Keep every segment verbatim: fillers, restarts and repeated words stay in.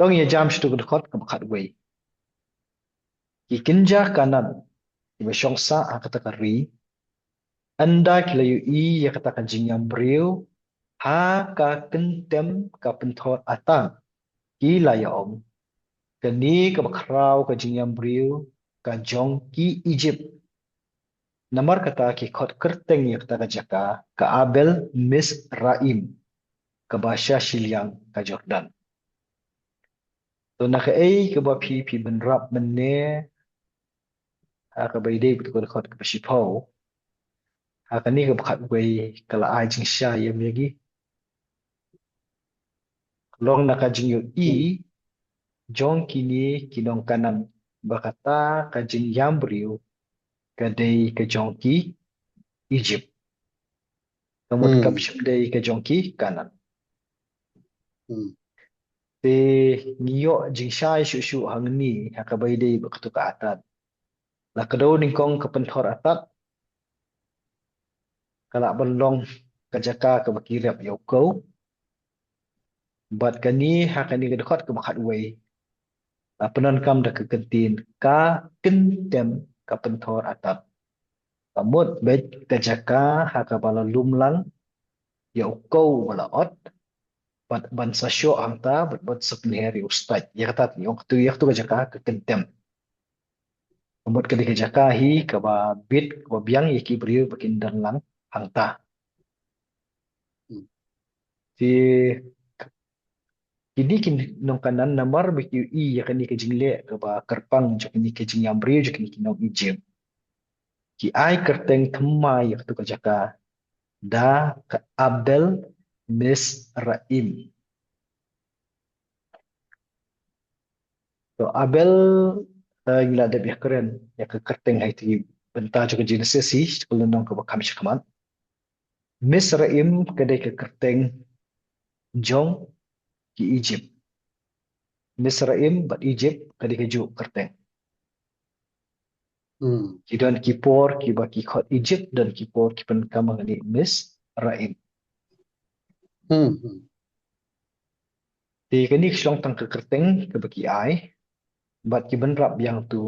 Ngi ïa jam sha ka dkhot kaba khatwei. Ki kynja Kanaan kiba shong sah ha kata ka ri, ynda ki la ïohi ïa kata ka jingïam briew ha ka kyntem ka pynthor Atad, ki la ïa ong, kane kaba khraw ka jingïam briew ka jong ki Ijipt. Namar kata ki khot kyrteng ïa kata ka jaka ka Abel Misraim, kaba sha shiliang ka Jordan. To na kaei kaba phi, phi bynrap mynne, ha kaba ïadei bad ka dkhot kaba shiphew, ha kane kaba khatwei ka la ai jingshai ïa ngi. Long na ka jingïohi jong kine ki nong Kanaan ba kata ka jingïam briew ka dei ka jong ki Ijipt. Ka mut, hmm, kam shym dei ka jong ki Kanaan. Hmm. Te ngi ïoh jingshai shuh shuh hangne ha kaba ïadei bad katu ka Atad. La ka dei nyngkong ka pynthor Atad ka la ban long ka jaka kaba ki rep ïa u kew. Bad kane ha kane ka dkhot kaba khatwei la pyndonkam da ka kyntien ka kyntem ka pynthor Atad. Ka mut beit ka jaka ha kaba la lum lang ïa u kew ba la ot, bad ban sa shoh hangta, bad ban sa pynher ïa u stait. Ïa kata te ong katu, ïa katu ka jaka ka kyntem. Ka mut ka dei ka jaka hi kaba bit, kaba biang ïa ki briew ba kin don lang hangta. Hmm. Te kine ki nong Kanaan namar ba ki ïohi ïa kane ka jingleh kaba kyrpang jong kine ki jingïam briew jong kine ki nong Ijipt, ki ai kyrteng thymmai ïa katu ka jaka da ka Abel Misraim. To Abel, eh, ngi la dep ïa kren ïa ka kyrteng ha kito ki bynta jong ka Genesis hi, sha ka lynnong kaba kham shakhmat. Misraim ka dei ka kyrteng jong ki Ijipt. Misraim bad Ijipt ka dei kajuh kyrteng. Hmm. Ki don ki por kiba ki khot Ijipt, don ki por ki pyndonkam hangne Misraim. Hmm, hmm. Te kane ka shu long tang ka kyrteng kaba ki ai, bad ki bynrap biang tu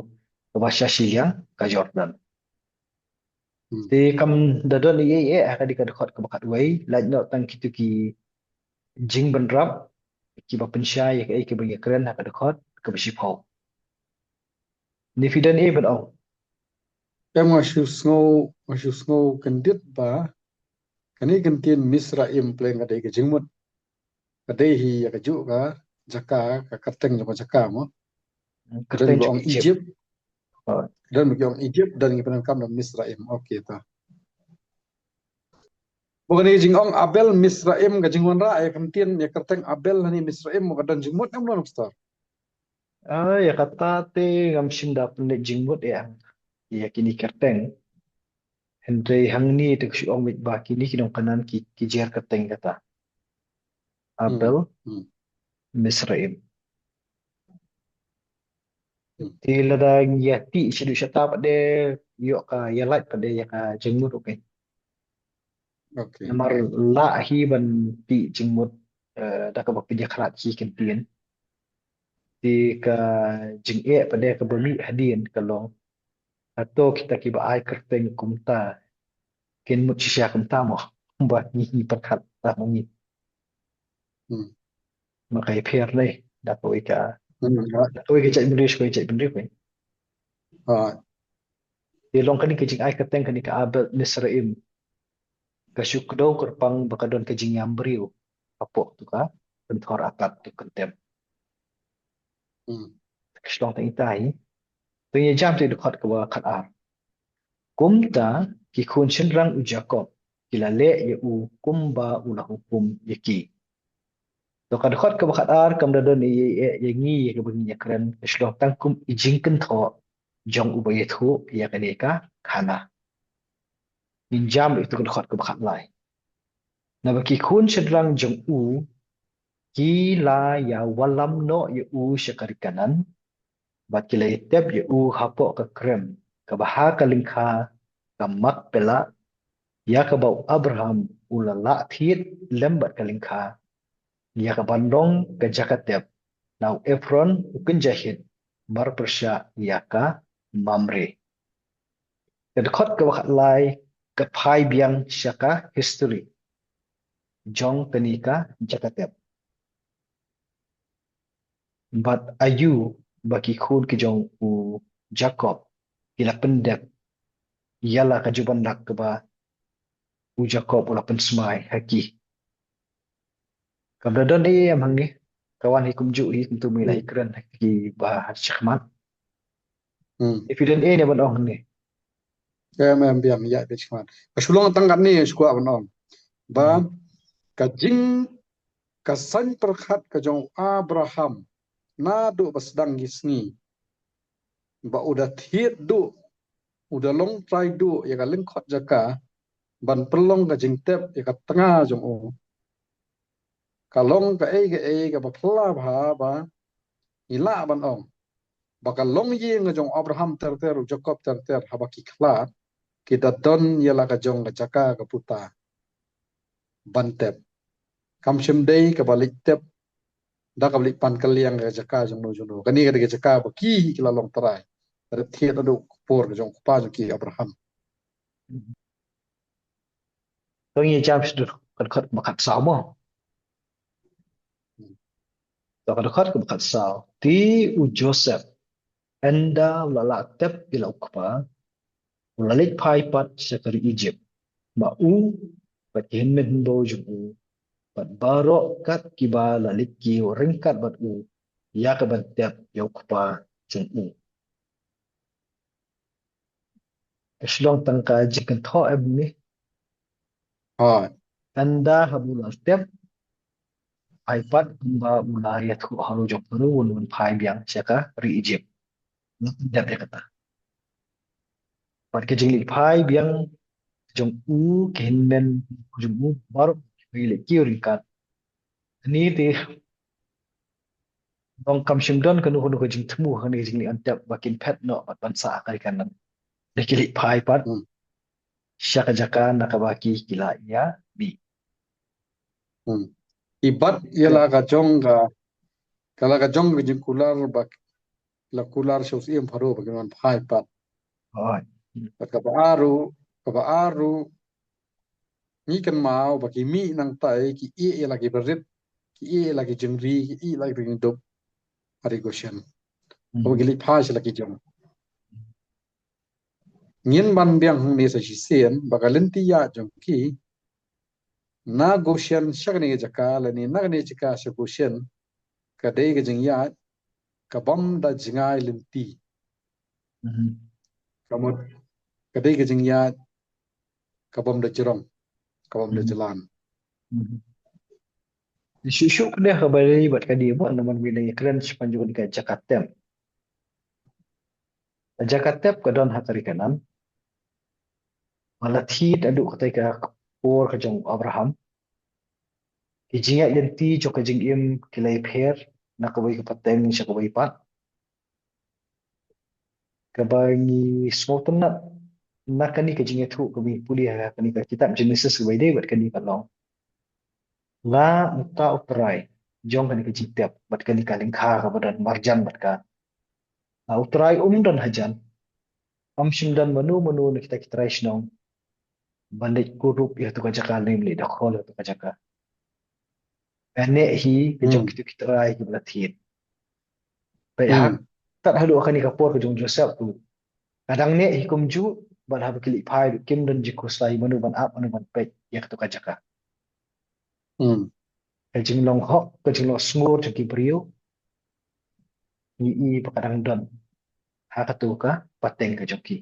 kaba sha shiliang ka Jordan. Hmm. Te kam da don ei ei ha kane ka dkhot kaba khatwei, lait noh tang kito ki jingbynrap kiba pynshai ïa kaei kaba ngi ïa kren ha ka dkhot kaba shiphew. Ne phi don ei ban ong? Em, nga shu sngew, nga shu sngew kyndit ba kane ka kyntien Misraim pyrshah ka dei ka jingmut. Ka dei hi ïa kajuh ka jaka, ka kyrteng jong ka jaka mo. Hmm, don kyrteng ba jong ong Ijipt. Ijipt. Oh. Don ba ki ong Ijipt, don ki pyndonkam da Misraim. Okay ta. Ba kane ka jingong Abel Misraim, ka jingwanrah ïa ka kyntien, ïa ka kyrteng Abel hangne Misraim, ka don jingmut ne ym don, Pastor? Ah, ïa kata te ngam shym da pynleit jingmut ïa, ïa kine ki kyrteng. Hynrei hangne te ka shu ong beit ba kine ki nong Kanaan ki, ki jer kyrteng kata. Hmm. Abel, hmm, Misraim. Hmm. Te lada ngi ïa tih shaduh shata pat de ïoh ka ïa lait pat de ïa ka jingmut, okay. Okay. Namar lah hi ban tih jingmut, eh, da kaba pynïakhlad hi kyntien. Te ka jingeh pat de kaba mih hadien ka long, hato kita kiba ai kyrteng kumta kin mut shisha kumta mo, ba ngi, ngi pyrkhat ta mo ngi. Hmm. Ma ka ïapher ne da kawei ka, hmm, da kawei ka jaitbynriew sha kawei ka jaitbynriew, eh. Ah. Te long kane ka jingai kyrteng kane ka Abel Misraim ka shu kdew kyrpang ba ka don ka jingïam briew hapoh tu ka pynthor Atad tu kyntem. Hmm. Ka shu long tang ita hi. To ngi ïa jam tu dkhot kaba khatar. Kumta ki khun shynrang u Jakob ki la leh ïa u kumba u la hukum ïa ki. To ka dkhot kaba khatar kam da don ei ei ïa ngi ïa kaba ngi ïa kren, ka shu long tang kum i jingkynthoh jong uba ïathuh ïa kane ka khana. Ngin jam ïa tu ka dkhot kaba khatlai. Naba ki khun shynrang jong u ki la ïa wallam noh ïa u sha ka ri Kanaan, bad ki la ïatep ïa u hapoh ka krem kaba ha ka lyngkha ka Makpela, ïa kaba u Abraham u la lah thied lem bad ka lyngkha, ïa kaban long ka jaka tep, Na u Ephron u kynja Hit, mar pyrshah ïa ka Mamre. Ka dkhot kaba khatlai ka phai biang sha ka history jong kane ka jaka tep. Bad aïu ba ki khun ki jong u Jakob ki la pyndep ïa la ka juban dak kaba u Jakob u la pynsmai ha ki. Kam da don ei ei em hangne. Ka wan hi kumjuh hi kumtu, me la hi kren ha ki ba ha shakhmat. Hmm. If you don't ei ne ban ong hangne. Em em biang ïa bit shakhmat. Ka shu long tang katne shu kwah ban ong. Ba ka jing ka saiñ pyrkhat ka jong u Abraham naduh ba sdang ki sngi. Ba u da thied duh, u da long trai duh ïa ka lyngkhot jaka ban pynlong ka jingtep ïa ka tnga jong u. Ka long kaei kaei kaba phylla bha ba ngi lah ban ong ba ka longïing ka jong u Abraham ter ter, u Jakob ter ter, haba ki khlad ki da don ïa la ka jong ka jaka ka puta ban tep. Kam shym dei kaba leit tep da kaba leit pan kylliang ka jaka jong no jong no. Kane ka dei ka jaka ba ki hi ki la long trai. Ka dei thied naduh ka por ka jong u kpa jong ki Abraham. To ngi jam shuh ka dkhot kaba khatsaw mo. To ka dkhot kaba khatsaw. Te u Joseph ynda u la lah tep ïa la u kpa, u la leit phai pat sha ka ri Egypt. Ma u bad ki hynmen hynbew jong u bad baroh kat kiba la leit kiew ryngkat bad u ïa ka ban tep ïa u kpa jong u. Ka shu long tang ka jingkynthoh em ne? Hooid. Ynda haba u la tep, phai pat kumba u la ïathuh halor jong u, u la phai biang sha ka ri Egypt. Dep ïa kata. Bad ka jingleit phai biang jong u, ki hynmen jong u baroh ki leit kiew ryngkat. Ani te, long kam shym don kano kano ka jingthmu ha kane ka jingleit ban tep ba kin phet noh bad ban sah ha ka ri Kanaan. Dei ki leit phai pat sha ka jaka na kaba ki ki la ïa mih. Hmm. I bat ïa la ka jong ka, ka la ka jong ka jingkular ba la kular sha u Syiem Pharaoh ba kin wan phai pat. Hooid. Bad kaba ar ruh, kaba ar ruh, ngi kynmaw ba ki mih nangtai, ki ïeh ïa la ki barit, ki ïeh ïa la ki jingri, ki ïeh ïa la ki jingdup ha ri Goshen. Ba ki leit phai sha la ki jong. Ngin ban biang hangne sa shisien ba ka lynti ïaid jong ki na Goshen sha kane ka jaka lane na kane ka jaka sha Goshen ka dei ka jingïaid ka bym da jngai lynti. Ka mut ka dei ka jingïaid ka bym da jrong, ka bym da jlan. Shuh shuh ka dei kaba dei bad ka dei bad namar ba ngi dang ïakren shaphang jong ka jaka tep. Ka jaka tep ka don ha ka ri Kanaan. Ba la thied haduh katai ka por ka jong u Abraham. Ki jingïaid lynti jong ka jingim ki la ïapher na kawei ka pateng sha kawei pat. Kaba ngi sngewtynnat na kane ka jingïathuh kaba ngi pule ha kane ka kitab Genesis kaba ïadei bad kane ka long. La uta u Trai jong kane ka jingtep bad kane ka lyngkha kaba don marjan bad ka. La u Trai um don hajan. Ym shym don mano mano na kita ki trai shnong ban leit kurup ïa katu ka jaka lane ban leit dkhot ïa katu ka jaka. Ka neh hi ka jong kitu ki trai kiba la thied. Peit ha, tad haduh kane ka por ka jong Joseph tu ka dang neh hi kumjuh bad haba ki leit phai ruh kim don jingkhuslai mano ban ap mano ban peit ïa katu ka jaka. Ka jinglong hok, ka jinglong sngur jong ki briew ngi i ba ka dang don ha katu ka pateng ka jong ki.